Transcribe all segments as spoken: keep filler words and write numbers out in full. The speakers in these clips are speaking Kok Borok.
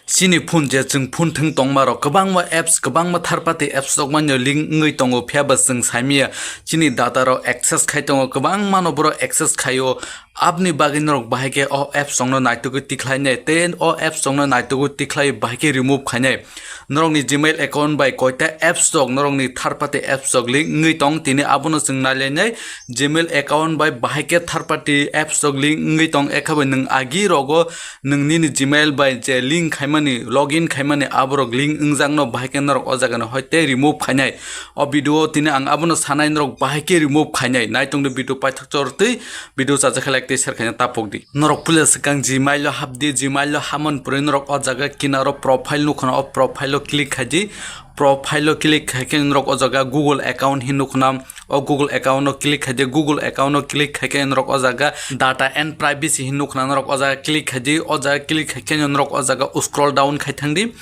Chini phone je chwng phone thwng tongma rok kwbangma apps, kwbangma third party apps rok manya link wngwi tongo, phiya ba chwng saimaya chini data rok access khai tongo, kwbangma no borok access khaio. Aboni bagwi norok bahai khe o apps rok no naitugwi tikhlai nai, tei o apps rok no naitugwi tikhlai bahai khe remove khainai. Norokni Gmail account bai koita apps rok, norokni third party apps rok link wngwi tong, tini abono chwng nailainai. Gmail account bai bahai khe third party apps rok link wngwi tong, ekha bai nwng agi rogo nwng nini Gmail bai je link khaimani, login khaimani aborok link wngjakno bahai khe norok o jagani hoite remove khainai. O video o tini ang abono sanai norok bahai khe remove khainai. Naitongdi video paithak chortwi, video chajakhe like tei share khaina tapokdi. Norok puila swkang Gmail o hapdi, Gmail o hamani pore norok o jaga kinaro profile nukhuna, o profile o click khaidi. Profile o click khaikhe norok o jaga Google account hin nukhuna, o Google account o click khaidi. Google account o click khaikhe norok o jaga data and privacy hin nukhuna, norok o jaga click khaidi. O jaga click khaikhe norok o jaga scroll down khai thangdi.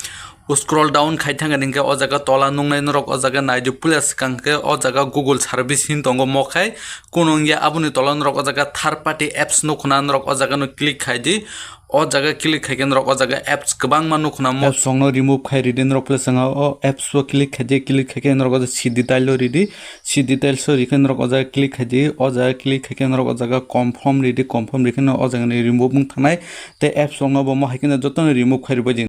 Scroll down khai thangani hwnkhe o jaga tola nuknai norok o jaga naidi, puila swkang khe o jaga Google service hin tongo, mokhai kunung ya. Aboni tola norok o jaga third party apps nukhuna, norok o jaga no click khaidi. O jaga click khaikhe norok o jaga apps kwbangma nukhuna, mo apps rokno remove khai ridi norok, puila swkang o apps o click khaidi. Click khaikhe norok o jaga see detail o ridi. See details o rikhe norok o jaga click khaidi. O jaga click khaikhe norok o jaga confirm ridi, confirm rikhe no o jaga ni remove wng thangnai. Tei apps rokno bo mo hai kheno jotono remove khai rwbaidi.